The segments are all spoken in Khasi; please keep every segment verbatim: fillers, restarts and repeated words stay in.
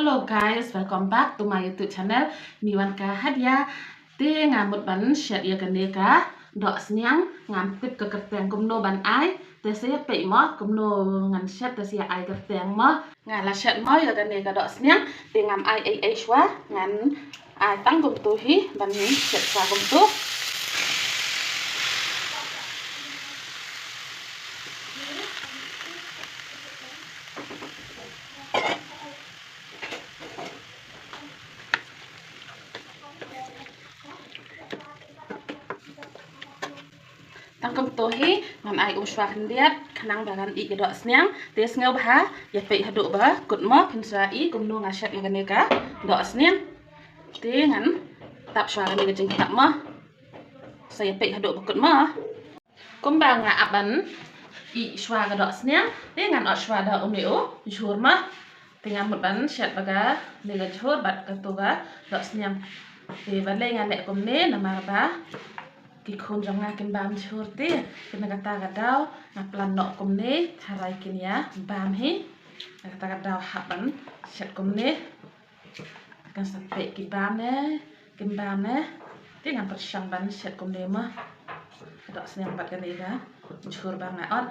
Hello guys, welcome back to my YouTube channel. Ngi wan ka Hadia. Te nga mut ban shet ïa kane ka dohsniang, ngam tip ka kyrteng kumno ban ai. Te sa ïa peit mo kumno ngan shet, te sa ïa ai kyrteng mo. Nga la shet mo ïa kane ka dohsniang, te ngam ai ei ei shuwa, ngan ai tang kumto hi ban shet shuwa kumto. Tang kumto hi ngan ai um shuwa khyndiat khnang ba ngan ïeh ka dohsniang. Te sngewbha ïa peit haduh ba kut mo, phin sa ïohi kumno nga shet ïa kane ka dohsniang. Te ngan tap shuwa kane ka jingtap mo. Sa ïa peit haduh ba kut mo. Kumba nga ap ban ïeh shuwa ka dohsniang, te ngan ot shuwa da une u jhur mo. Te nga mut ban shet bad kane ka jhur bad kato ka dohsniang. Te balei nga leh kumne, namar ba ki khun jong nga kim bam jhur, te kane kata ka daw nga plan noh kumne, tharai kin ïa bam hi. Kata ka daw hap ban shet kumne. Kan sa peit ki bam ne kim bam ne. Te ngan pyrshang ban shet kumne mo. Ka dohsniang bad kane ka jhur ba nga ot.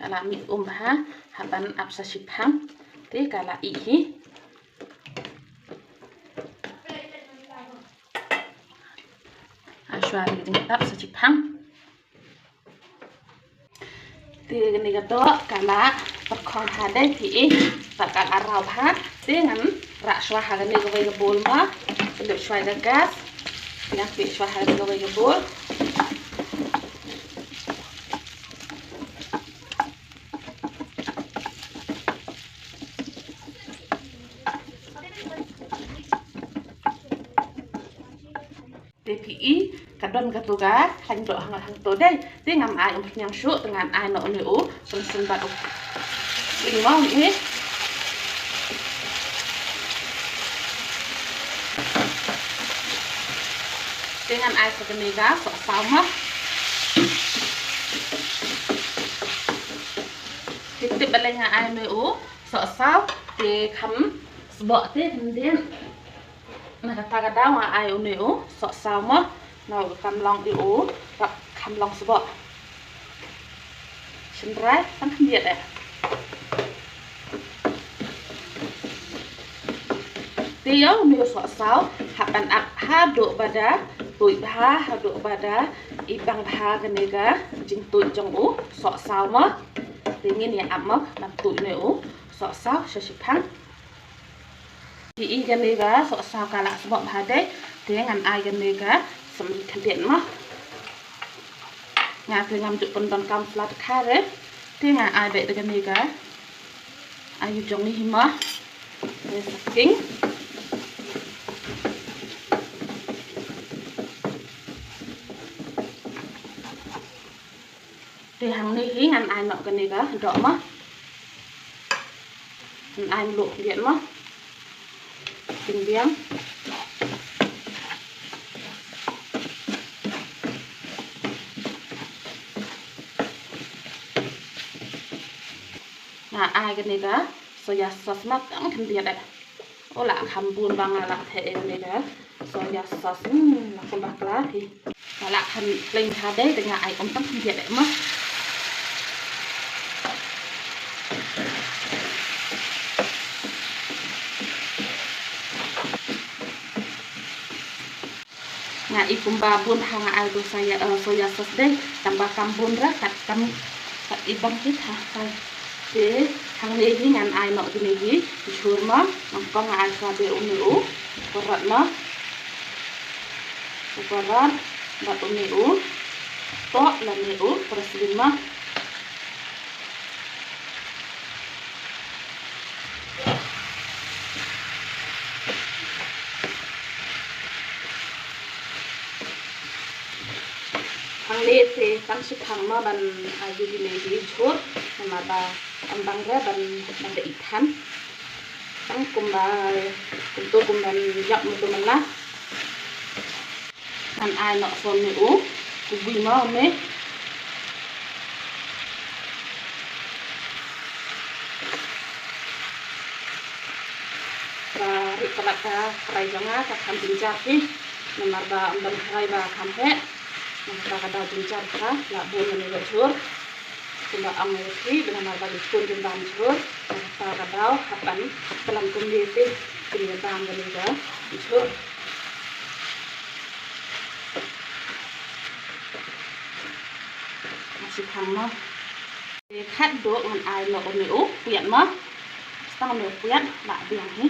Ka la mih um bha, hap ban ap sa shiphang. Te ka la ih hi. Ai shuwa ri ding tap sa shiphang. Te kane ka doh ka la pyrkhong bha dei phi ïohi, bad ka la raw bha. Te ngan rah shuwa ha kane kawei ka bowl mo. Pynlut shuwa ïa ka gas. Ngan pynlut shuwa ha kane kawei ka bowl. Te phi ïohi ka don kato ka khlaiñ doh hangne hangto dei. Te ngam ai um khñiang shuh, te ngan ai noh une u rynsun bad u ing mo ïohi. Te ngan ai sa kane ka sohsaw mo. Te tip balei nga ai une u sohsaw, te kham sboh te khyndiat. Na kata ka daw nga ai une u sohsaw mo. Na u kam long i u rap kham long sboh. Shynrai tang khyndiat eh. Te ïa une u sohsaw hap ban ap haduh ba da tuid bha, haduh ba da ibang bha kane ka jingtuid jong u sohsaw mo. Te ngin ïa ap mo ban tuid une u sohsaw sha shiphang. Te i kane ka sohsaw ka la sboh bha dei, te ngan ai kane ka symri khyndiat mo. Nga te ngam ju pyndonkam sla dkhar re, te nga ai beit da kane ka aiu jong ngi hi mo. Te sa king. Te hangne hi ngan ai noh kane ka doh mo. Ngan ai mluh khyndiat mo. King biang. Nga ai kane ka soya sauce mo tang khyndiat eh. O la kham bun ba nga la theh ïa kane ka soya sauce. Hmm, la kham bakla hi. Nga la kham khlaiñ bha dei, te nga ai um tang khyndiat eh mo. Nga i kumba bun ha nga ai to soya, eh, soya sauce de, tang ba kam bun ra kat kam, kat i bang hi tha. Te hangne hi ngan ai noh kine ki jhur mo, ngan kong nga ai sa be une u, u karot mo. U karot bad une u, to lane u, para sibin mo. Hangne te tang shi phang mo ban ai ïa kine ki jhur, namar ba ym bang re ban, ban da ih than. Tang kumba, kumto kumban ïap mo to man la. Ngan ai noh sa une u, u bui mo une. Ka ri palat ka krai jong nga ka kham jynjar hi. Namar ba ym ban krai ba kham heh. Namar ba ka daw jynjar ka la bun lane ka jhur. Kumba ong ïa phi, ba namar ba ki khun kin bam jhur, kata ka daw hap ban klam kumne te, kin ïa bam kane ka jhur. Nga shu khang mo. Te khatduh ngan ai noh une u piat mo. Tang une u piat la biang hi.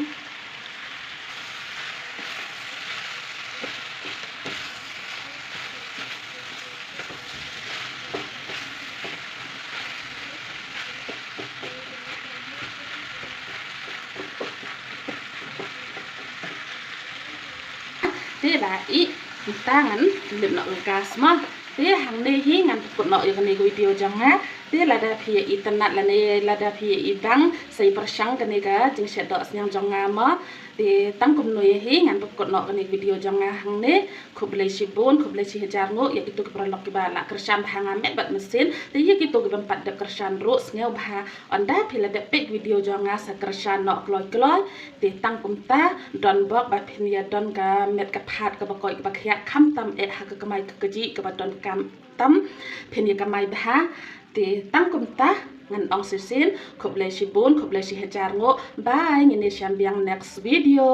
Te ba ih, mynta ngan lip noh ka gas mo. Te hangne hi ngan pynkut noh ïa kane ka video jong nga. Te lada phi ïa itynnad lane lada phi ïa ibang, sa ïa pyrshang kane ka jingshet doh sniang jong nga mo. Te tang kumno ïa hi ngan pynkut noh kane ka video jong nga hangne. Khublei shibun, khublei shi hajar nguh ïa kito ki paralok kiba la kyrshan bha ha nga met bad mynsiem. Te ïa kito ki bym pat dep kyrshan ruh, sngewbha ynda phi la dep peit video jong nga sa kyrshan noh kloi kloi. Te tang kumta, don bok ba phin ïa don ka met ka phad kaba koit kaba khiah, khamtam eh ha ka kamai ka kajih kaba donkam tam, phin ïa kamai bha. Te tang kumta, ngan ong shisien, khublei shibun, khublei shi hajar nguh. Bye, ngin ïa shem biang next video.